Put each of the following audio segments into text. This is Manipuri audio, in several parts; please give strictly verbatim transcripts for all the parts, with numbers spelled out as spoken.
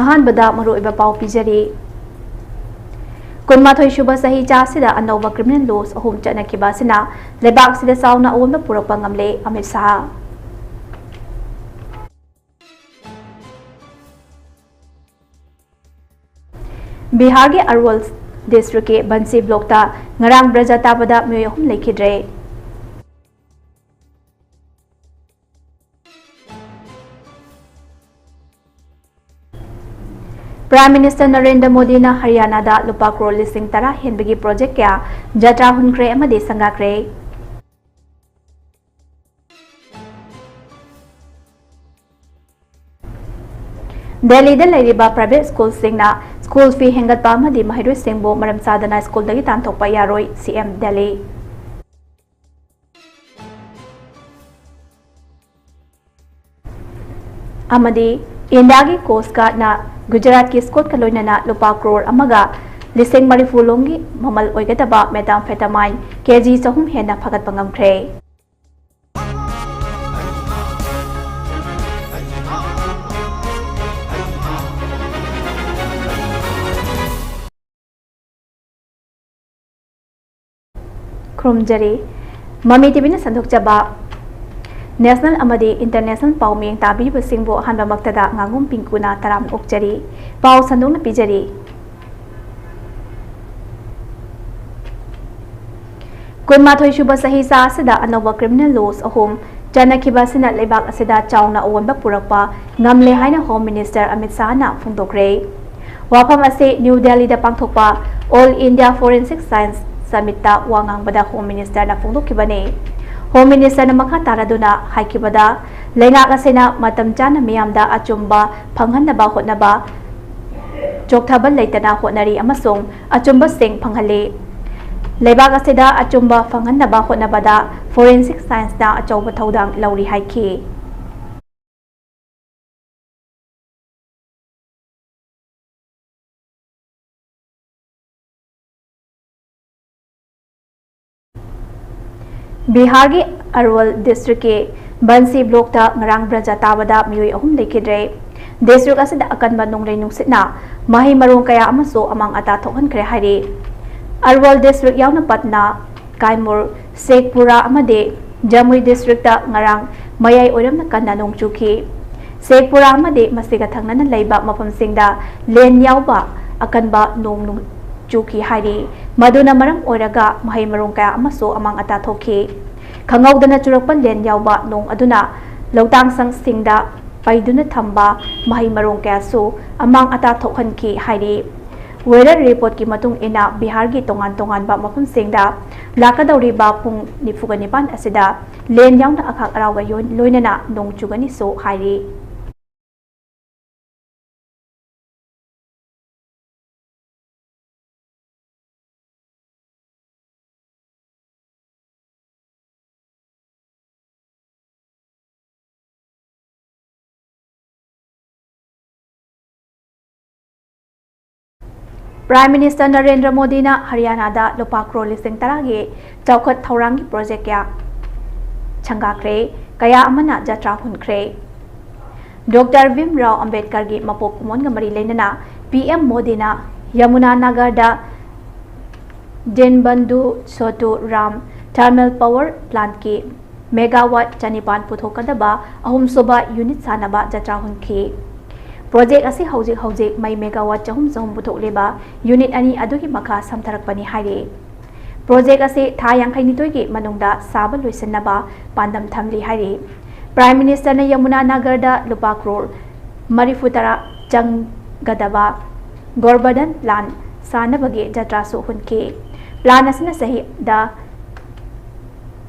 ꯑꯍꯥꯟꯕꯗ ꯃꯔꯨꯑꯣꯏꯕ ꯄꯥꯎ ꯄꯤꯖꯔꯤ꯫ ꯀꯨꯟꯃꯥꯊꯣꯏ ꯁꯨꯕ ꯆꯍꯤ ꯆꯥ ꯑꯁꯤꯗ ꯑꯅꯧꯕ criminal laws ꯑꯍꯨꯝ ꯆꯠꯅꯈꯤꯕ ꯑꯁꯤꯅ ꯂꯩꯕꯥꯛ ꯑꯁꯤꯗ ꯆꯥꯎꯅ ꯑꯑꯣꯟꯕ ꯄꯨꯔꯛꯄ ꯉꯝꯂꯦ, ꯑꯃꯤꯠ ꯁꯥꯍ꯫ ꯕꯤꯍꯥꯔꯒꯤ ꯑꯔꯋꯜ districtꯀꯤ ꯕꯟꯁꯤ blockꯇ ꯉꯔꯥꯡ ꯕ꯭ꯔꯖ ꯇꯥꯕꯗ ꯃꯤꯑꯣꯏ ꯑꯍꯨꯝ ꯂꯩꯈꯤꯗ꯭ꯔꯦ꯫ Prime Minister ꯅꯔꯦꯟꯗ꯭ꯔ ꯃꯣꯗꯤꯅ ꯍꯔꯤꯌꯥꯅꯥꯗ ꯂꯨꯄꯥ ꯀ꯭ꯔꯣꯔ ꯂꯤꯁꯤꯡ ꯇꯔꯥ ꯍꯦꯟꯕꯒꯤ project ꯀꯌꯥ ꯖꯇ꯭ꯔꯥ ꯍꯨꯟꯈ꯭ꯔꯦ ꯑꯃꯗꯤ ꯁꯪꯒꯥꯈ꯭ꯔꯦ꯫ ꯗꯦꯜꯂꯤꯗ ꯂꯩꯔꯤꯕ private schoolꯁꯤꯡꯅ school fee ꯍꯦꯟꯒꯠꯄ ꯑꯃꯗꯤ ꯃꯍꯩꯔꯣꯏꯁꯤꯡꯕꯨ ꯃꯔꯝ ꯆꯥꯗꯅ schoolꯗꯒꯤ ꯇꯥꯟꯊꯣꯛꯄ ꯌꯥꯔꯣꯏ, ꯁꯤ ꯑꯦꯝ ꯗꯦꯜꯂꯤ꯫ ꯑꯃꯗꯤ ꯏꯟꯗꯤꯌꯥꯒꯤ Coast Guardꯅ ꯒꯨꯖꯔꯥꯠꯀꯤ squadꯀ ꯂꯣꯏꯅꯅ ꯂꯨꯄꯥ ꯀ꯭ꯔꯣꯔ ꯑꯃꯒ ꯂꯤꯁꯤꯡ ꯃꯔꯤꯐꯨ ꯂꯣꯝꯒꯤ ꯃꯃꯜ ꯑꯣꯏꯒꯗꯕ methamphetamine ꯀꯦ ꯖꯤ ꯆꯍꯨꯝ ꯍꯦꯟꯅ ꯐꯥꯒꯠꯄ ꯉꯝꯈ꯭ꯔꯦ꯫ ꯈꯨꯔꯨꯝꯖꯔꯤ꯫ ꯃꯃꯤ ꯇꯤꯚꯤꯅ ꯁꯟꯗꯣꯛꯆꯕ national ꯑꯃꯗꯤ international ꯄꯥꯎꯃꯤꯡ ꯇꯥꯕꯤꯕꯁꯤꯡꯕꯨ ꯑꯍꯥꯟꯕꯃꯛꯇꯗ ꯉꯥꯉꯣꯝ ꯄꯤꯡꯀꯨꯅ ꯇꯔꯥꯝꯅ ꯑꯣꯛꯆꯔꯤ꯫ ꯄꯥꯎ ꯁꯟꯗꯣꯛꯅ ꯄꯤꯖꯔꯤ꯫ ꯀꯨꯟꯃꯥꯊꯣꯏ ꯁꯨꯕ ꯆꯍꯤ ꯆꯥ ꯑꯁꯤꯗ ꯑꯅꯧꯕ criminal laws ꯑꯍꯨꯝ ꯆꯠꯅꯈꯤꯕ ꯑꯁꯤꯅ ꯂꯩꯕꯥꯛ ꯑꯁꯤꯗ ꯆꯥꯎꯅ ꯑꯑꯣꯟꯕ ꯄꯨꯔꯛꯄ ꯉꯝꯂꯦ ꯍꯥꯏꯅ Home Minister ꯑꯃꯤꯠ ꯁꯥꯍꯅ ꯐꯣꯡꯗꯣꯛꯈ꯭ꯔꯦ꯫ ꯋꯥꯐꯝ ꯑꯁꯤ ꯅ꯭ꯌꯨ ꯗꯦꯜꯂꯤꯗ ꯄꯥꯡꯊꯣꯛꯄ All India Forensic Science Summitꯇ ꯋꯥ ꯉꯥꯡꯕꯗ Home Ministerꯅ ꯐꯣꯡꯗꯣꯛꯈꯤꯕꯅꯤ꯫ Home Ministerꯅ ꯃꯈꯥ ꯇꯥꯔꯗꯨꯅ ꯍꯥꯏꯈꯤꯕꯗ, ꯂꯩꯉꯥꯛ ꯑꯁꯤꯅ ꯃꯇꯝ ꯆꯥꯅ ꯃꯤꯌꯥꯝꯗ ꯑꯆꯨꯝꯕ ꯐꯪꯍꯟꯅꯕ ꯍꯣꯠꯅꯕ ꯆꯣꯛꯊꯕ ꯂꯩꯇꯅ ꯍꯣꯠꯅꯔꯤ ꯑꯃꯁꯨꯡ ꯑꯆꯨꯝꯕꯁꯤꯡ ꯐꯪꯍꯜꯂꯤ꯫ ꯂꯩꯕꯥꯛ ꯑꯁꯤꯗ ꯑꯆꯨꯝꯕ ꯐꯪꯍꯟꯅꯕ ꯍꯣꯠꯅꯕꯗ forensic scienceꯅ ꯑꯆꯧꯕ ꯊꯧꯗꯥꯡ ꯂꯧꯔꯤ ꯍꯥꯏꯈꯤ꯫ ꯕꯤꯍꯥꯔꯒꯤ ꯑꯔꯋꯜ districtꯀꯤ ꯕꯟꯁꯤ blockꯇ ꯉꯔꯥꯡ ꯕ꯭ꯔꯖ ꯇꯥꯕꯗ ꯃꯤꯑꯣꯏ ꯑꯍꯨꯝ ꯂꯩꯈꯤꯗ꯭ꯔꯦ꯫ ꯗꯤꯁꯇ꯭ꯔꯤꯛ ꯑꯁꯤꯗ ꯑꯀꯟꯕ ꯅꯣꯡꯂꯩ ꯅꯨꯡꯁꯤꯠꯅ ꯃꯍꯩ ꯃꯔꯣꯡ ꯀꯌꯥ ꯑꯃꯁꯨ ꯑꯃꯥꯡ ꯑꯇꯥ ꯊꯣꯛꯍꯟꯈ꯭ꯔꯦ ꯍꯥꯏꯔꯤ꯫ ꯑꯔꯋꯜ ꯗꯤꯁꯇ꯭ꯔꯤꯛ ꯌꯥꯎꯅ ꯄꯠꯅꯥ, ꯀꯥꯏꯃꯨꯔ, ꯁꯦꯈꯄꯨꯔꯥ ꯑꯃꯗꯤ ꯖꯃꯨꯏ ꯗꯤꯁꯇ꯭ꯔꯤꯛꯇ ꯉꯔꯥꯡ ꯃꯌꯥꯏ ꯑꯣꯏꯔꯝꯅ ꯀꯟꯅ ꯅꯣꯡ ꯆꯨꯈꯤ꯫ ꯁꯦꯈꯄꯨꯔꯥ ꯑꯃꯗꯤ ꯃꯁꯤꯒ ꯊꯪꯅꯅ ꯂꯩꯕ ꯃꯐꯝꯁꯤꯡꯗ ꯂꯦꯟ ꯌꯥꯎꯕ ꯑꯀꯟꯕ ꯅꯣꯡ ꯅꯨꯡ ꯆꯨꯈꯤ ꯍꯥꯏꯔꯤ꯫ ꯃꯗꯨꯅ ꯃꯔꯝ ꯑꯣꯏꯔꯒ ꯃꯍꯩ ꯃꯔꯣꯡ ꯀꯌꯥ ꯑꯃꯁꯨ ꯑꯃꯥꯡ ꯑꯇꯥ ꯊꯣꯛꯈꯤ꯫ ꯈꯪꯍꯧꯗꯅ ꯆꯨꯔꯛꯄ ꯂꯦꯟ ꯌꯥꯎꯕ ꯅꯣꯡ ꯑꯗꯨꯅ ꯂꯧꯇꯥꯡꯁꯪꯁꯤꯡꯗ ꯄꯩꯗꯨꯅ ꯊꯝꯕ ꯃꯍꯩ ꯃꯔꯣꯡ ꯀꯌꯥꯁꯨ ꯑꯃꯥꯡ ꯑꯇꯥ ꯊꯣꯛꯍꯟꯈꯤ ꯍꯥꯏꯔꯤ꯫ ꯋꯦꯗꯔ ꯔꯤꯄꯣꯔꯠꯀꯤ ꯃꯇꯨꯡ ꯏꯟꯅ ꯕꯤꯍꯥꯔꯒꯤ ꯇꯣꯉꯥꯟ ꯇꯣꯉꯥꯟꯕ ꯃꯐꯝꯁꯤꯡꯗ ꯂꯥꯛꯀꯗꯧꯔꯤꯕ ꯄꯨꯡ ꯅꯤꯐꯨꯒ ꯅꯤꯄꯥꯟ ꯑꯁꯤꯗ ꯂꯦꯟ ꯌꯥꯎꯅ ꯑꯈꯥꯛ ꯑꯔꯥꯎꯒ ꯌꯣꯟ-, ꯂꯣꯏꯅꯅ ꯅꯣꯡ ꯆꯨꯒꯅꯤꯁꯨ ꯍꯥꯏꯔꯤ꯫ Prime Minister ꯅꯔꯦꯟꯗ꯭ꯔ ꯃꯣꯗꯤꯅ ꯍꯔꯤꯌꯥꯅꯥꯗ ꯂꯨꯄꯥ ꯀ꯭ꯔꯣꯔ ꯂꯤꯁꯤꯡ ꯇꯔꯥꯒꯤ ꯆꯥꯎꯈꯠ ꯊꯧꯔꯥꯡꯒꯤ ꯄ꯭ꯔꯣꯖꯦꯛ ꯀꯌꯥ ꯁꯪꯒꯥꯈ꯭ꯔꯦ, ꯀꯌꯥ ꯑꯃꯅ ꯖꯇ꯭ꯔꯥ ꯍꯨꯟꯈ꯭ꯔꯦ꯫ ꯗꯣꯛꯇꯔ ꯚꯤꯝ ꯔꯥꯎ ꯑꯝꯕꯦꯗꯀꯔꯒꯤ ꯃꯄꯣꯛ ꯀꯨꯝꯑꯣꯟꯒ ꯃꯔꯤ ꯂꯩꯅꯅ ꯄꯤ ꯑꯦꯝ ꯃꯣꯗꯤꯅ Yamuna ꯅꯒꯔꯗ ꯗꯤꯟꯕꯟꯙꯨ ꯁꯣꯇꯨ Ram thermal power ꯄ꯭ꯂꯥꯟꯠꯀꯤ megawatt ꯆꯅꯤꯄꯥꯟ ꯄꯨꯊꯣꯛꯀꯗꯕ ꯑꯍꯨꯝꯁꯨꯕ ꯌꯨꯅꯤꯠ ꯁꯥꯅꯕ ꯖꯇ꯭ꯔꯥ ꯍꯨꯟꯈꯤ꯫ ꯄ꯭ꯔꯣꯖꯦꯛ ꯑꯁꯤ ꯍꯧꯖꯤꯛ ꯍꯧꯖꯤꯛ ꯃꯩ ꯃꯦꯒꯥꯋꯥꯠ ꯆꯍꯨꯝ ꯆꯍꯨꯝ ꯄꯨꯊꯣꯛꯂꯤꯕ ꯌꯨꯅꯤꯠ ꯑꯅꯤ ꯑꯗꯨꯒꯤ ꯃꯈꯥ ꯁꯝꯊꯔꯛꯄꯅꯤ ꯍꯥꯏꯔꯤ꯫ ꯄ꯭ꯔꯣꯖꯦꯛ ꯑꯁꯤ ꯊꯥ ꯌꯥꯡꯈꯩꯅꯤꯊꯣꯏꯒꯤ ꯃꯅꯨꯡꯗ ꯁꯥꯕ ꯂꯣꯏꯁꯤꯟꯅꯕ ꯄꯥꯟꯗꯝ ꯊꯝꯂꯤ ꯍꯥꯏꯔꯤ꯫ ꯄ꯭ꯔꯥꯏꯝ ꯃꯤꯅꯤꯁꯇꯔꯅ ꯌꯃꯨꯅꯥ ꯅꯒꯔꯗ ꯂꯨꯄꯥ ꯀ꯭ꯔꯣꯔ ꯃꯔꯤꯐꯨ ꯇꯔꯥ ꯆꯪꯒꯗꯕ ꯒꯣꯕꯔꯙꯟ ꯄ꯭ꯂꯥꯟ ꯁꯥꯅꯕꯒꯤ ꯖꯇ꯭ꯔꯥꯁꯨ ꯍꯨꯟꯈꯤ꯫ ꯄ꯭ꯂꯥꯟ ꯑꯁꯤꯅ ꯆꯍꯤꯗ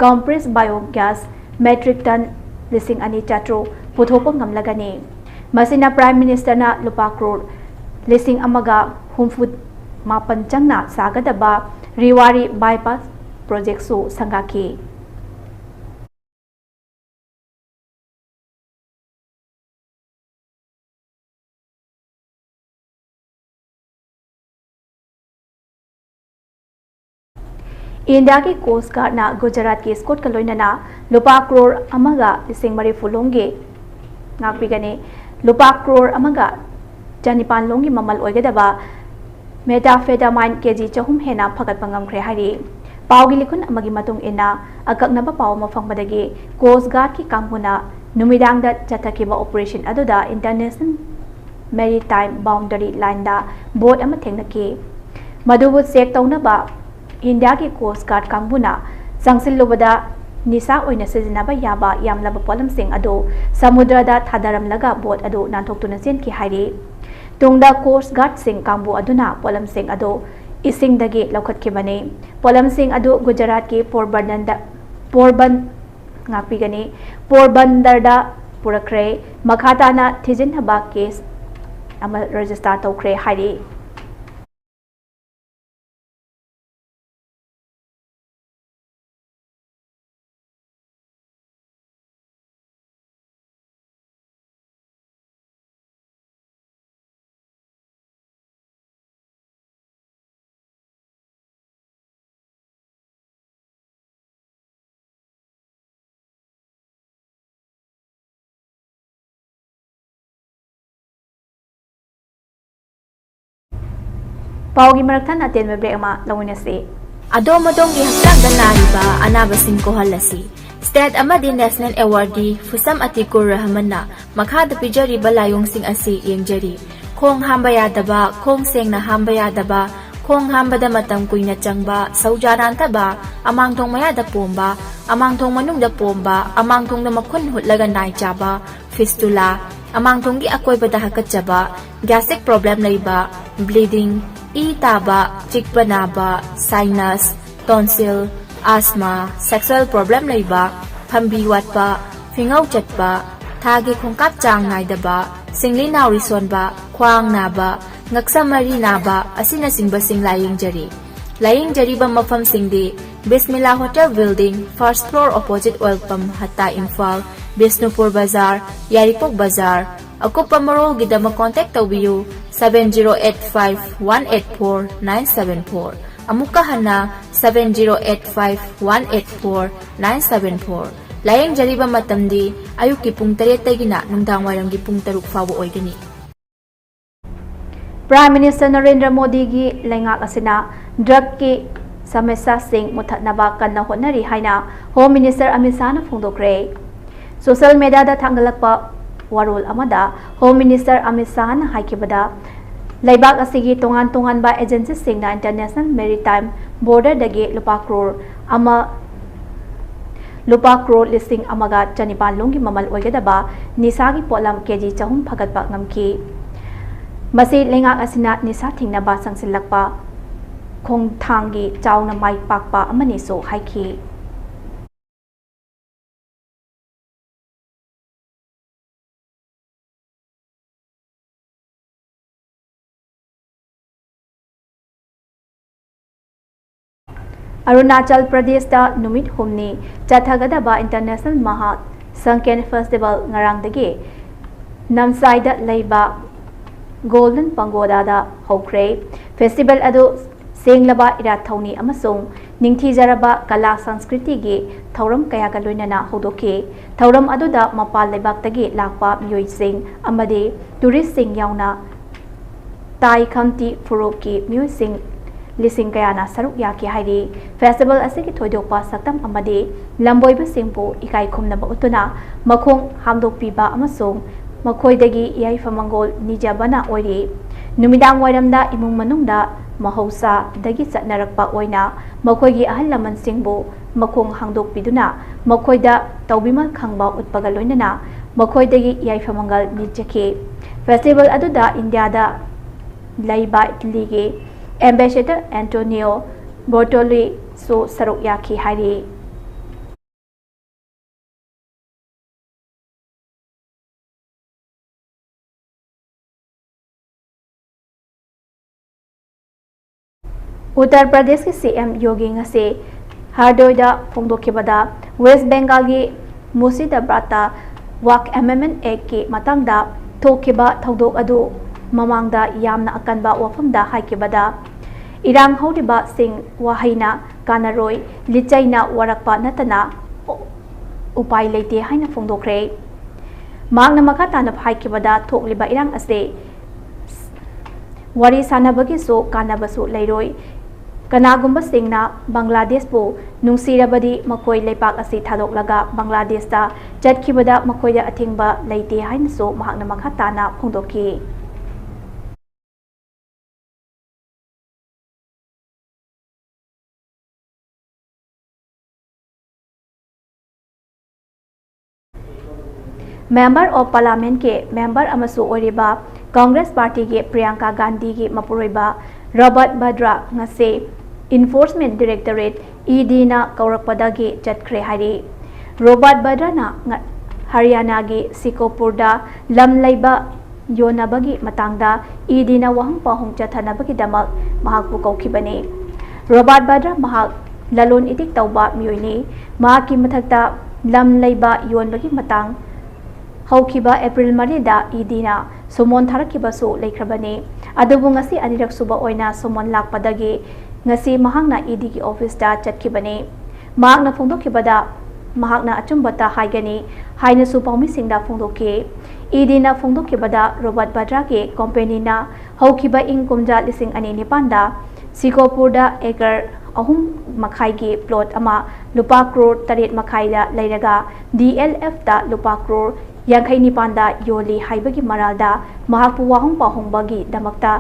compressed biogas metric ton ꯂꯤꯁꯤꯡ ꯑꯅꯤ ꯆꯥꯇ꯭ꯔꯨꯛ ꯄꯨꯊꯣꯛꯄ ꯉꯝꯂꯒꯅꯤ꯫ ꯃꯁꯤꯅ ꯄ꯭ꯔꯥꯏꯝ ꯃꯤꯅꯤꯁꯇꯔꯅ ꯂꯨꯄꯥ ꯀ꯭ꯔꯣꯔ ꯂꯤꯁꯤꯡ ꯑꯃꯒ ꯍꯨꯝꯐꯨ ꯃꯥꯄꯟ ꯆꯪꯅ ꯁꯥꯒꯗꯕ ꯔꯤꯋꯥꯔꯤ ꯕꯥꯏꯄꯥꯁ ꯄ꯭ꯔꯣꯖꯦꯛꯁꯨ ꯁꯪꯒꯥꯈꯤ꯫ ꯏꯟꯗꯤꯌꯥꯒꯤ ꯀꯣꯁ ꯒꯥꯔꯗꯅ ꯒꯨꯖꯔꯥꯠꯀꯤ ꯏꯁꯀꯣꯠꯀ ꯂꯣꯏꯅꯅ ꯂꯨꯄꯥ ꯀ꯭ꯔꯣꯔ ꯑꯃꯒ ꯂꯤꯁꯤꯡ ꯃꯔꯤꯐꯨ ꯂꯣꯝꯒꯤ ꯉꯥꯛꯄꯤꯒꯅꯤ꯫ ꯂꯨꯄꯥ ꯀ꯭ꯔꯣꯔ ꯑꯃꯒ ꯆꯅꯤꯄꯥꯟ ꯂꯣꯝꯒꯤ ꯃꯃꯜ ꯑꯣꯏꯒꯗꯕ methamphetamine ꯀꯦꯖꯤ ꯆꯍꯨꯝ ꯍꯦꯟꯅ ꯐꯒꯠꯄ ꯉꯝꯈ꯭ꯔꯦ ꯍꯥꯏꯔꯤ꯫ ꯄꯥꯎꯒꯤ ꯂꯤꯈꯨꯟ ꯑꯃꯒꯤ ꯃꯇꯨꯡ ꯏꯟꯅ, ꯑꯀꯛꯅꯕ ꯄꯥꯎ ꯑꯃ ꯐꯪꯕꯗꯒꯤ Coast Guardꯀꯤ ꯀꯥꯡꯕꯨꯅ ꯅꯨꯃꯤꯗꯥꯡꯗ ꯆꯠꯊꯈꯤꯕ operation ꯑꯗꯨꯗ International Maritime Boundary Lineꯗ boat ꯑꯃ ꯊꯦꯡꯅꯈꯤ꯫ ꯃꯗꯨꯕꯨ check ꯇꯧꯅꯕ ꯏꯟꯗꯤꯌꯥꯒꯤ Coast Guard ꯀꯥꯡꯕꯨꯅ ꯆꯪꯁꯤꯜꯂꯨꯕꯗ, ꯅꯤꯁꯥ ꯑꯣꯏꯅ ꯁꯤꯖꯤꯟꯅꯕ ꯌꯥꯕ ꯌꯥꯝꯂꯕ ꯄꯣꯠꯂꯝꯁꯤꯡ ꯑꯗꯨ ꯁꯃꯨꯗ꯭ꯔꯗ ꯊꯥꯗꯔꯝꯂꯒ boat ꯑꯗꯨ ꯅꯥꯟꯊꯣꯛꯇꯨꯅ ꯆꯦꯟꯈꯤ ꯍꯥꯏꯔꯤ꯫ ꯇꯨꯡꯗ Coast Guardꯁꯤꯡ ꯀꯥꯡꯕꯨ ꯑꯗꯨꯅ ꯄꯣꯠꯂꯝꯁꯤꯡ ꯑꯗꯨ ꯏꯁꯤꯡꯗꯒꯤ ꯂꯧꯈꯠꯈꯤꯕꯅꯤ꯫ ꯄꯣꯠꯂꯝꯁꯤꯡ ꯑꯗꯨ ꯒꯨꯖꯔꯥꯠꯀꯤ ꯄꯣꯔꯕꯟꯗꯔꯗ, ꯄꯣꯔꯕꯟ, ꯉꯥꯛꯄꯤꯒꯅꯤ, ꯄꯣꯔꯕꯟꯗꯔꯗ ꯄꯨꯔꯛꯈ꯭ꯔꯦ꯫ ꯃꯈꯥ ꯇꯥꯅ ꯊꯤꯖꯤꯟꯅꯕ case ꯑꯃ register ꯇꯧꯈ꯭ꯔꯦ ꯍꯥꯏꯔꯤ꯫ ꯄꯥꯎꯒꯤ ꯃꯔꯛ ꯊꯠꯅ ꯑꯇꯦꯟꯕ break ꯑꯃ ꯂꯧꯃꯤꯟꯅꯁꯤ꯫ ꯑꯗꯣꯝ ꯑꯗꯣꯝꯒꯤ ꯍꯛꯆꯥꯡꯗ ꯅꯥꯔꯤꯕ ꯑꯅꯥꯕꯁꯤꯡ ꯀꯣꯛꯍꯜꯂꯁꯤ꯫ State ꯑꯃꯗꯤ National Awardee ꯐꯨꯁꯝ ꯑꯇꯤꯀꯨꯔ ꯔꯍꯃꯟꯅ ꯃꯈꯥꯗ ꯄꯤꯖꯔꯤꯕ ꯂꯥꯏꯑꯣꯡꯁꯤꯡ ꯑꯁꯤ ꯌꯦꯡꯖꯔꯤ: ꯈꯣꯡ ꯍꯥꯝꯕ ꯌꯥꯗꯕ, ꯈꯣꯡ ꯁꯦꯡꯅ ꯍꯥꯝꯕ ꯌꯥꯗꯕ, ꯈꯣꯡ ꯍꯥꯝꯕꯗ ꯃꯇꯝ ꯀꯨꯏꯅ ꯆꯪꯕ, ꯁꯧꯖꯥ ꯅꯥꯟꯊꯕ, ꯑꯃꯥꯡꯊꯣꯡ ꯃꯌꯥꯗ ꯄꯣꯝꯕ, ꯑꯃꯥꯡꯊꯣꯡ ꯃꯅꯨꯡꯗ ꯄꯣꯝꯕ, ꯑꯃꯥꯡꯊꯣꯡꯗ ꯃꯈꯨꯟ ꯍꯨꯠꯂꯒ ꯅꯥꯏ ꯆꯥꯕ, fistula, ꯑꯃꯥꯡꯊꯣꯡꯒꯤ ꯑꯀꯣꯏꯕꯗ ꯍꯥꯀꯠꯆꯕ, gastric problem ꯂꯩꯕ, bleeding, ꯏ ꯇꯥꯕ, ꯆꯤꯛꯄ ꯅꯥꯕ, sinus, tonsil, asthma, sexual problem ꯂꯩꯕ, ꯐꯝꯕꯤ ꯋꯥꯠꯄ, ꯐꯤꯉꯧ ꯆꯠꯄ, ꯊꯥꯒꯤ ꯈꯣꯡꯀꯥꯞ ꯆꯥꯡ ꯅꯥꯏꯗꯕ, ꯁꯤꯡꯂꯤ ꯅꯥꯎꯔꯤ ꯁꯣꯟꯕ, ꯈ꯭ꯋꯥꯡ ꯅꯥꯕ, ꯉꯛꯁꯝ ꯃꯔꯤ ꯅꯥꯕ ꯑꯁꯤꯅꯆꯤꯡꯕꯁꯤꯡ ꯂꯥꯌꯦꯡꯖꯔꯤ꯫ ꯂꯥꯌꯦꯡꯖꯔꯤꯕ ꯃꯐꯝꯁꯤꯡꯗꯤ: Bismillah hotel building, first floor, opposite oil pump, Hatta, Imphal, Bishnupur ꯕꯖꯥꯔ, ꯌꯥꯏꯔꯤꯄꯣꯛ ꯕꯖꯥꯔ꯫ ꯑꯀꯨꯞꯄ ꯃꯔꯣꯜꯒꯤꯗꯃꯛ contact ꯇꯧꯕꯤꯌꯨ, seven zero eight five one eight four nine seven four꯫ ꯑꯃꯨꯛꯀ ꯍꯟꯅ, seven zero eight five one eight four nine seven four꯫ ꯂꯥꯌꯦꯡꯖꯔꯤꯕ ꯃꯇꯝꯗꯤ ꯑꯌꯨꯛꯀꯤ ꯄꯨꯡ ꯇꯔꯦꯠꯇꯒꯤꯅ ꯅꯨꯡꯗꯥꯡꯋꯥꯏꯔꯝꯒꯤ ꯄꯨꯡ ꯇꯔꯨꯛ ꯐꯥꯎꯕ ꯑꯣꯏꯒꯅꯤ꯫ Prime Minister ꯅꯔꯦꯟꯗ꯭ꯔ ꯃꯣꯗꯤꯒꯤ ꯂꯩꯉꯥꯛ ꯑꯁꯤꯅ drugꯀꯤ ꯁꯃꯁ꯭ꯌꯥꯁꯤꯡ ꯃꯨꯠꯊꯠꯅꯕ ꯀꯟꯅ ꯍꯣꯠꯅꯔꯤ ꯍꯥꯏꯅ Home Minister ꯑꯃꯤꯠ ꯁꯥꯍꯅ ꯐꯣꯡꯗꯣꯛꯈ꯭ꯔꯦ꯫ Social mediaꯗ ꯊꯥꯡꯒꯠꯂꯛꯄ ꯋꯥꯔꯣꯜ ꯑꯃꯗ Home Minister ꯑꯃꯤꯠ ꯁꯥꯍꯅ ꯍꯥꯏꯈꯤꯕꯗ, ꯂꯩꯕꯥꯛ ꯑꯁꯤꯒꯤ ꯇꯣꯉꯥꯟ ꯇꯣꯉꯥꯟꯕ agencyꯁꯤꯡꯅ International Maritime Borderꯗꯒꯤ ꯂꯨꯄꯥ ꯀ꯭ꯔꯣꯔ ꯑꯃ, ꯂꯨꯄꯥ ꯀ꯭ꯔꯣꯔ ꯂꯤꯁꯤꯡ ꯑꯃꯒ ꯆꯅꯤꯄꯥꯟ ꯂꯣꯝꯒꯤ ꯃꯃꯜ ꯑꯣꯏꯒꯗꯕ ꯅꯤꯁꯥꯒꯤ ꯄꯣꯠꯂꯝ ꯀꯦꯖꯤ ꯆꯍꯨꯝ ꯐꯒꯠꯄ ꯉꯝꯈꯤ꯫ ꯃꯁꯤ ꯂꯩꯉꯥꯛ ꯑꯁꯤꯅ ꯅꯤꯁꯥ ꯊꯤꯡꯅꯕ ꯆꯪꯁꯤꯜꯂꯛꯄ ꯈꯣꯡꯊꯥꯡꯒꯤ ꯆꯥꯎꯅ ꯃꯥꯏ ꯄꯥꯛꯄ ꯑꯃꯅꯤꯁꯨ ꯍꯥꯏꯈꯤ꯫ ꯑꯔꯨꯅꯥꯆꯜ ꯄ꯭ꯔꯗꯦꯁꯇ ꯅꯨꯃꯤꯠ ꯍꯨꯝꯅꯤ ꯆꯠꯊꯒꯗꯕ International ꯃꯍꯥ ꯁꯪꯀꯦꯟ Festival ꯉꯔꯥꯡꯗꯒꯤ ꯅꯝꯁꯥꯏꯗ ꯂꯩꯕ Golden Pagodaꯗ ꯍꯧꯈ꯭ꯔꯦ꯫ Festival ꯑꯗꯨ ꯁꯦꯡꯂꯕ ꯏꯔꯥꯠ ꯊꯧꯅꯤ ꯑꯃꯁꯨꯡ ꯅꯤꯡꯊꯤꯖꯔꯕ ꯀꯂꯥ ꯁꯪꯁꯀ꯭ꯔꯤꯇꯤꯒꯤ ꯊꯧꯔꯝ ꯀꯌꯥꯒ ꯂꯣꯏꯅꯅ ꯍꯧꯗꯣꯛꯈꯤ꯫ ꯊꯧꯔꯝ ꯑꯗꯨꯗ ꯃꯄꯥꯟ ꯂꯩꯕꯥꯛꯇꯒꯤ ꯂꯥꯛꯄ ꯃꯤꯑꯣꯏꯁꯤꯡ ꯑꯃꯗꯤ touristꯁꯤꯡ ꯌꯥꯎꯅ ꯇꯥꯏ ꯈꯝꯇꯤ ꯐꯨꯔꯨꯞꯀꯤ ꯃꯤꯑꯣꯏꯁꯤꯡ ꯂꯤꯁꯤꯡ ꯀꯌꯥꯅ ꯁꯔꯨꯛ ꯌꯥꯈꯤ ꯍꯥꯏꯔꯤ꯫ Festival ꯑꯁꯤꯒꯤ ꯊꯣꯏꯗꯣꯛꯄ ꯁꯛꯇꯝ ꯑꯃꯗꯤ ꯂꯝꯕꯣꯏꯕꯁꯤꯡꯕꯨ ꯏꯀꯥꯏ ꯈꯨꯝꯅꯕ ꯎꯠꯇꯨꯅ ꯃꯈꯣꯡ ꯍꯥꯝꯗꯣꯛꯄꯤꯕ ꯑꯃꯁꯨꯡ ꯃꯈꯣꯏꯗꯒꯤ ꯌꯥꯏꯐ ꯃꯪꯒꯣꯜ ꯅꯤꯖꯕꯅ ꯑꯣꯏꯔꯤ꯫ ꯅꯨꯃꯤꯗꯥꯡ ꯋꯥꯏꯔꯝꯗ ꯏꯃꯨꯡ ꯃꯅꯨꯡꯗ ꯃꯍꯧꯁꯥꯗꯒꯤ ꯆꯠꯅꯔꯛꯄ ꯑꯣꯏꯅ ꯃꯈꯣꯏꯒꯤ ꯑꯍꯜ ꯂꯃꯟꯁꯤꯡꯕꯨ ꯃꯈꯣꯡ ꯍꯥꯡꯗꯣꯛꯄꯤꯗꯨꯅ ꯃꯈꯣꯏꯗ ꯇꯧꯕꯤꯃꯜ ꯈꯪꯕ ꯎꯠꯄꯒ ꯂꯣꯏꯅꯅ ꯃꯈꯣꯏꯗꯒꯤ ꯌꯥꯏꯐ ꯃꯪꯒꯜ ꯅꯤꯖꯈꯤ꯫ Festival ꯑꯗꯨꯗ ꯏꯟꯗꯤꯌꯥꯗ ꯂꯩꯕ ꯏꯇꯂꯤꯒꯤ Ambassador Antonio Bortoliso ꯁꯔꯨꯛ ꯌꯥꯈꯤ ꯍꯥꯏꯔꯤ꯫ ꯎꯠꯇꯔ ꯄ꯭ꯔꯗꯦꯁꯀꯤ ꯁꯤ ꯑꯦꯝ ꯌꯣꯒꯤ ꯉꯁꯤ ꯍꯔꯗꯣꯏꯗ ꯐꯣꯡꯗꯣꯛꯈꯤꯕꯗ, ꯋꯦꯁ ꯕꯦꯡꯒꯥꯜꯒꯤ ꯃꯨꯔꯁꯤꯗꯥꯕꯥꯗꯇ ꯋꯥꯛ ꯑꯦꯃꯦꯟꯃꯦꯟ ꯑꯦꯛꯀꯤ ꯃꯇꯥꯡꯗ ꯊꯣꯛꯈꯤꯕ ꯊꯧꯗꯣꯛ ꯑꯗꯨ ꯃꯃꯥꯡꯗ ꯌꯥꯝꯅ ꯑꯀꯟꯕ ꯋꯥꯐꯝꯗ ꯍꯥꯏꯈꯤꯕꯗ, ꯏꯔꯥꯡ ꯍꯧꯔꯤꯕꯁꯤꯡ ꯋꯥꯍꯩꯅ ꯀꯥꯟꯅꯔꯣꯏ, ꯂꯤꯆꯩꯅ ꯋꯥꯔꯛꯄ ꯅꯠꯇꯅ ꯑꯣ-, ꯎꯄꯥꯏ ꯂꯩꯇꯦ ꯍꯥꯏꯅ ꯐꯣꯡꯗꯣꯛꯈ꯭ꯔꯦ꯫ ꯃꯍꯥꯛꯅ ꯃꯈꯥ ꯇꯥꯅ ꯍꯥꯏꯈꯤꯕꯗ, ꯊꯣꯛꯂꯤꯕ ꯏꯔꯥꯡ ꯑꯁꯤ ꯋꯥꯔꯤ ꯁꯥꯅꯕꯒꯤꯁꯨ ꯀꯥꯟꯅꯕꯁꯨ ꯂꯩꯔꯣꯏ꯫ ꯀꯅꯥꯒꯨꯝꯕꯁꯤꯡꯅ ꯕꯪꯒ꯭ꯂꯥꯗꯦꯁꯄꯨ ꯅꯨꯡꯁꯤꯔꯕꯗꯤ ꯃꯈꯣꯏ ꯂꯩꯄꯥꯛ ꯑꯁꯤ ꯊꯥꯗꯣꯛꯂꯒ ꯕꯪꯒ꯭ꯂꯥꯗꯦꯁꯇ ꯆꯠꯈꯤꯕꯗ ꯃꯈꯣꯏꯗ ꯑꯊꯤꯡꯕ ꯂꯩꯇꯦ ꯍꯥꯏꯅꯁꯨ ꯃꯍꯥꯛꯅ ꯃꯈꯥ ꯇꯥꯅ ꯐꯣꯡꯗꯣꯛꯈꯤ꯫ Member of Parliament ꯀꯤ member ꯑꯃꯁꯨ ꯑꯣꯏꯔꯤꯕ Congress Party ꯒꯤ ꯄ꯭ꯔꯤꯌꯥꯡꯀꯥ ꯒꯥꯟꯙꯤꯒꯤ ꯃꯄꯨꯔꯣꯏꯕ ꯔꯣꯕꯥꯔꯠ ꯚꯗ꯭ꯔꯥ ꯉꯁꯤ Enforcement Directorate, E D ꯅ ꯀꯧꯔꯛꯄꯗꯒꯤ ꯆꯠꯈ꯭ꯔꯦ ꯍꯥꯏꯔꯤ꯫ ꯔꯣꯕꯥꯔꯠ ꯚꯗ꯭ꯔꯥꯅ ꯉ-, ꯍꯔꯤꯌꯥꯅꯥꯒꯤ ꯁꯤꯀꯣꯄꯨꯔꯗ ꯂꯝ ꯂꯩꯕ ꯌꯣꯟꯅꯕꯒꯤ ꯃꯇꯥꯡꯗ E D ꯅ ꯋꯥꯍꯪ ꯄꯥꯎꯍꯪ ꯆꯠꯊꯅꯕꯒꯤꯗꯃꯛ ꯃꯍꯥꯛꯄꯨ ꯀꯧꯈꯤꯕꯅꯤ꯫ ꯔꯣꯕꯥꯔꯠ ꯚꯗ꯭ꯔꯥ ꯃꯍꯥꯛ ꯂꯂꯣꯟ ꯏꯇꯤꯛ ꯇꯧꯕ ꯃꯤꯑꯣꯏꯅꯤ꯫ ꯃꯍꯥꯛꯀꯤ ꯃꯊꯛꯇ ꯂꯝ ꯂꯩꯕ ꯌꯣꯟꯕꯒꯤ ꯃꯇꯥꯡ ꯍꯧꯈꯤꯕ April ꯃꯔꯤꯗ E D ꯅ summon ꯊꯥꯔꯛꯈꯤꯕꯁꯨ ꯂꯩꯈ꯭ꯔꯕꯅꯤ꯫ ꯑꯗꯨꯕꯨ ꯉꯁꯤ ꯑꯅꯤꯔꯛ ꯁꯨꯕ ꯑꯣꯏꯅ summon ꯂꯥꯛꯄꯗꯒꯤ ꯉꯁꯤ ꯃꯍꯥꯛꯅ E D ꯒꯤ office ꯇ ꯆꯠꯈꯤꯕꯅꯤ꯫ ꯃꯍꯥꯛꯅ ꯐꯣꯡꯗꯣꯛꯈꯤꯕꯗ, ꯃꯍꯥꯛꯅ ꯑꯆꯨꯝꯕꯇ ꯍꯥꯏꯒꯅꯤ ꯍꯥꯏꯅꯁꯨ ꯄꯥꯎꯃꯤꯁꯤꯡꯗ ꯐꯣꯡꯗꯣꯛꯈꯤ꯫ E D ꯅ ꯐꯣꯡꯗꯣꯛꯈꯤꯕꯗ, ꯔꯣꯕꯥꯔꯠ ꯚꯗ꯭ꯔꯥꯒꯤ company ꯅ ꯍꯧꯈꯤꯕ ꯏꯪ ꯀꯨꯝꯖꯥ ꯂꯤꯁꯤꯡ ꯑꯅꯤ ꯅꯤꯄꯥꯟꯗ ꯁꯤꯀꯣꯄꯨꯔꯗ acre ꯑꯍꯨꯝ ꯃꯈꯥꯏꯒꯤ plot ꯑꯃ ꯂꯨꯄꯥ ꯀ꯭ꯔꯣꯔ ꯇꯔꯦꯠ ꯃꯈꯥꯏꯗ ꯂꯩꯔꯒ D L F ꯇ ꯂꯨꯄꯥ ꯀ꯭ꯔꯣꯔ ꯌꯥꯡꯈꯩ ꯅꯤꯄꯥꯟꯗ ꯌꯣꯜꯂꯤ ꯍꯥꯏꯕꯒꯤ ꯃꯔꯥꯜꯗ ꯃꯍꯥꯛꯄꯨ ꯋꯥꯍꯪ ꯄꯥꯎꯍꯪꯕꯒꯤꯗꯃꯛꯇ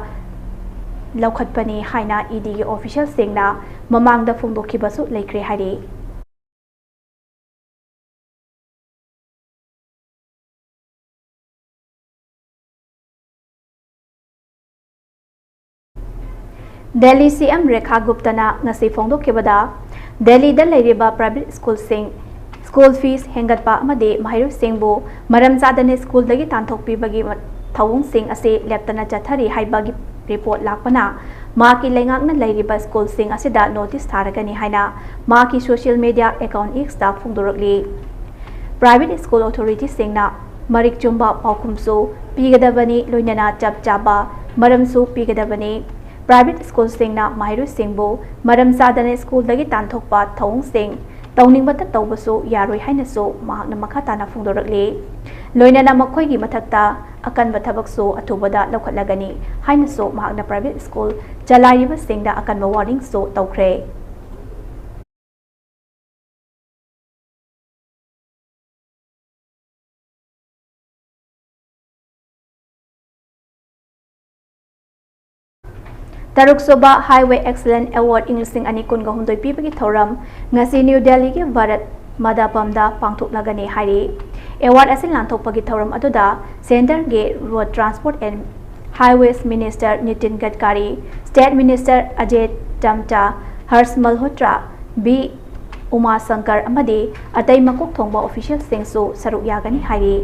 ꯂꯧꯈꯠꯄꯅꯤ ꯍꯥꯏꯅ E D ꯒꯤ official ꯁꯤꯡꯅ ꯃꯃꯥꯡꯗ ꯐꯣꯡꯗꯣꯛꯈꯤꯕꯁꯨ ꯂꯩꯈ꯭ꯔꯦ ꯍꯥꯏꯔꯤ꯫ ꯗꯦꯜꯂꯤ C M ꯔꯦꯈꯥ ꯒꯨꯞꯇꯅ ꯉꯁꯤ ꯐꯣꯡꯗꯣꯛꯈꯤꯕꯗ, ꯗꯦꯜꯂꯤꯗ ꯂꯩꯔꯤꯕ private school ꯁꯤꯡ school fees ꯍꯦꯟꯒꯠꯄ ꯑꯃꯗꯤ ꯃꯍꯩꯔꯣꯏꯁꯤꯡꯕꯨ ꯃꯔꯝ ꯆꯥꯗꯅ school ꯗꯒꯤ ꯇꯥꯟꯊꯣꯛꯄꯤꯕꯒꯤ ꯃ-, ꯊꯧꯑꯣꯡꯁꯤꯡ ꯑꯁꯤ ꯂꯦꯞꯇꯅ ꯆꯠꯊꯔꯤ ꯍꯥꯏꯕꯒꯤ report ꯂꯥꯛꯄꯅ ꯃꯍꯥꯛꯀꯤ ꯂꯩꯉꯥꯛꯅ ꯂꯩꯔꯤꯕ school ꯁꯤꯡ ꯑꯁꯤꯗ notice ꯊꯥꯔꯒꯅꯤ ꯍꯥꯏꯅ ꯃꯍꯥꯛꯀꯤ social media account X ꯇ ꯐꯣꯡꯗꯣꯔꯛꯂꯤ꯫ Private school authority ꯁꯤꯡꯅ ꯃꯔꯤꯛ ꯆꯨꯝꯕ ꯄꯥꯎꯈꯨꯝꯁꯨ ꯄꯤꯒꯗꯕꯅꯤ, ꯂꯣꯏꯅꯅ ꯆꯞ ꯆꯥꯕ ꯃꯔꯝꯁꯨ ꯄꯤꯒꯗꯕꯅꯤ꯫ Private school ꯁꯤꯡꯅ ꯃꯍꯩꯔꯣꯏꯁꯤꯡꯕꯨ ꯃꯔꯝ ꯆꯥꯗꯅ school ꯗꯒꯤ ꯇꯥꯟꯊꯣꯛꯄ ꯊꯧꯑꯣꯡꯁꯤꯡ ꯇꯧꯅꯤꯡꯕꯇ ꯇꯧꯕꯁꯨ ꯌꯥꯔꯣꯏ ꯍꯥꯏꯅꯁꯨ ꯃꯍꯥꯛꯅ ꯃꯈꯥ ꯇꯥꯅ ꯐꯣꯡꯗꯣꯔꯛꯂꯤ꯫ ꯂꯣꯏꯅꯅ ꯃꯈꯣꯏꯒꯤ ꯃꯊꯛꯇ ꯑꯀꯟꯕ ꯊꯕꯛꯁꯨ ꯑꯊꯨꯕꯗ ꯂꯧꯈꯠꯂꯒꯅꯤ ꯍꯥꯏꯅꯁꯨ ꯃꯍꯥꯛꯅ private school ꯆꯂꯥꯏꯔꯤꯕꯁꯤꯡꯗ ꯑꯀꯟꯕ warningꯁꯨ ꯇꯧꯈ꯭ꯔꯦ꯫ ꯇꯔꯨꯛꯁꯨꯕ Highway Excellence Award ꯏꯪ ꯂꯤꯁꯤꯡ ꯑꯅꯤ ꯀꯨꯟꯒ ꯍꯨꯝꯗꯣꯏ ꯄꯤꯕꯒꯤ ꯊꯧꯔꯝ ꯉꯁꯤ ꯅ꯭ꯌꯨ ꯗꯦꯜꯂꯤꯒꯤ ꯚꯥꯔꯠ ꯃꯟꯗꯄꯝꯗ ꯄꯥꯡꯊꯣꯛꯂꯒꯅꯤ ꯍꯥꯏꯔꯤ꯫ Award ꯑꯁꯤ ꯂꯥꯟꯊꯣꯛꯄꯒꯤ ꯊꯧꯔꯝ ꯑꯗꯨꯗ centreꯒꯤ Road Transport and Highways Minister Nitin Gadkari, State Minister Ajay Tamta, Harsh Malhotra, V Uma Shankar ꯑꯃꯗꯤ ꯑꯇꯩ ꯃꯀꯣꯛ ꯊꯣꯡꯕ officialꯁꯤꯡꯁꯨ ꯁꯔꯨꯛ ꯌꯥꯒꯅꯤ ꯍꯥꯏꯔꯤ꯫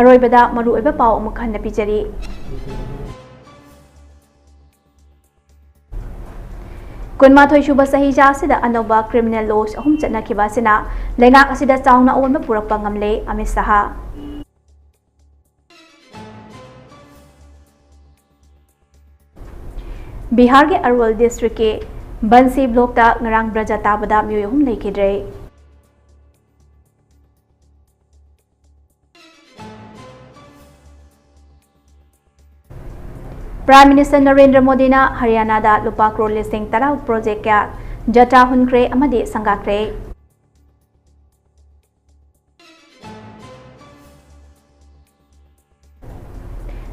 ꯑꯔꯣꯏꯕꯗ ꯃꯔꯨꯑꯣꯏꯕ ꯄꯥꯎ ꯑꯃꯨꯛ ꯍꯟꯅ ꯄꯤꯖꯔꯤ꯫ ꯀꯨꯟꯃꯥꯊꯣꯏ ꯁꯨꯕ ꯆꯍꯤꯆꯥ ꯑꯁꯤꯗ ꯑꯅꯧꯕ criminal laws ꯑꯍꯨꯝ ꯆꯠꯅꯈꯤꯕ ꯑꯁꯤꯅ ꯂꯩꯉꯥꯛ ꯑꯁꯤꯗ ꯆꯥꯎꯅ ꯑꯑꯣꯟꯕ ꯄꯨꯔꯛꯄ ꯉꯝꯂꯦ ꯑꯃꯤꯠ ꯁꯍꯥ꯫ ꯕꯤꯍꯥꯔꯒꯤ ꯑꯔꯋꯜ districtꯀꯤ ꯕꯟꯁꯤ blockꯇ ꯉꯔꯥꯡ ꯕ꯭ꯔꯖ ꯇꯥꯕꯗ ꯃꯤꯑꯣꯏ ꯑꯍꯨꯝ ꯂꯩꯈꯤꯗ꯭ꯔꯦ꯫ Prime Minister ꯅꯔꯦꯟꯗ꯭ꯔ ꯃꯣꯗꯤꯅ ꯍꯔꯤꯌꯥꯅꯥꯗ ꯂꯨꯄꯥ ꯀ꯭ꯔꯣꯔ ꯂꯤꯁꯤꯡ ꯇꯔꯥ projectꯀ ꯖꯇ꯭ꯔꯥ ꯍꯨꯟꯈ꯭ꯔꯦ ꯑꯃꯗꯤ ꯁꯪꯒꯥꯈ꯭ꯔꯦ꯫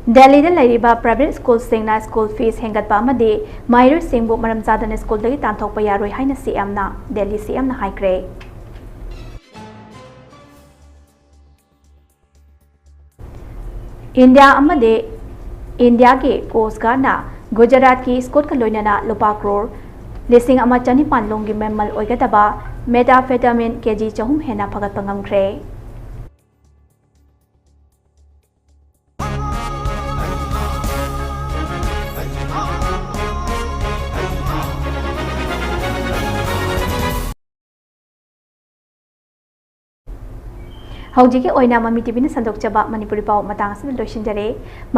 ꯗꯦꯜꯂꯤꯗ ꯂꯩꯔꯤꯕ private schoolꯁꯤꯡꯅ school fees ꯍꯦꯟꯒꯠꯄ ꯑꯃꯗꯤ ꯃꯍꯩꯔꯣꯏꯁꯤꯡꯕꯨ ꯃꯔꯝ ꯆꯥꯗꯅ schoolꯗꯒꯤ ꯇꯥꯟꯊꯣꯛꯄ ꯌꯥꯔꯣꯏ ꯍꯥꯏꯅ CMꯅ, ꯗꯦꯜꯂꯤ CMꯅ ꯍꯥꯏꯈ꯭ꯔꯦ꯫ ꯏꯟꯗꯤꯌꯥ ꯑꯃꯗꯤ ꯏꯟꯗꯤꯌꯥꯒꯤ Coast Guardꯅ ꯒꯨꯖꯔꯥꯠꯀꯤ escortꯀ ꯂꯣꯏꯅꯅ ꯂꯨꯄꯥ ꯀ꯭ꯔꯣꯔ ꯂꯤꯁꯤꯡ ꯑꯃ ꯆꯅꯤꯄꯥꯟ ꯂꯣꯝꯒꯤ ꯃꯃꯜ ꯑꯣꯏꯒꯗꯕ methamphetamine KG ꯆꯍꯨꯝ ꯍꯦꯟꯅ ꯐꯒꯠꯄ ꯉꯝꯈ꯭ꯔꯦ꯫ ꯍꯧꯖꯤꯛꯀꯤ ꯑꯣꯏꯅ ꯃꯃꯤ TVꯅ ꯁꯟꯗꯣꯛꯆꯕ ꯃꯅꯤꯄꯨꯔꯤ ꯄꯥꯎ ꯃꯇꯥꯡ ꯑꯁꯤꯗ ꯂꯣꯏꯁꯤꯟꯖꯔꯦ꯫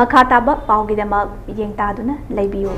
ꯃꯈꯥ ꯇꯥꯕ ꯄꯥꯎꯒꯤꯗꯃꯛ ꯃꯤꯠꯌꯦꯡ ꯇꯥꯗꯨꯅ ꯂꯩꯕꯤꯌꯨ꯫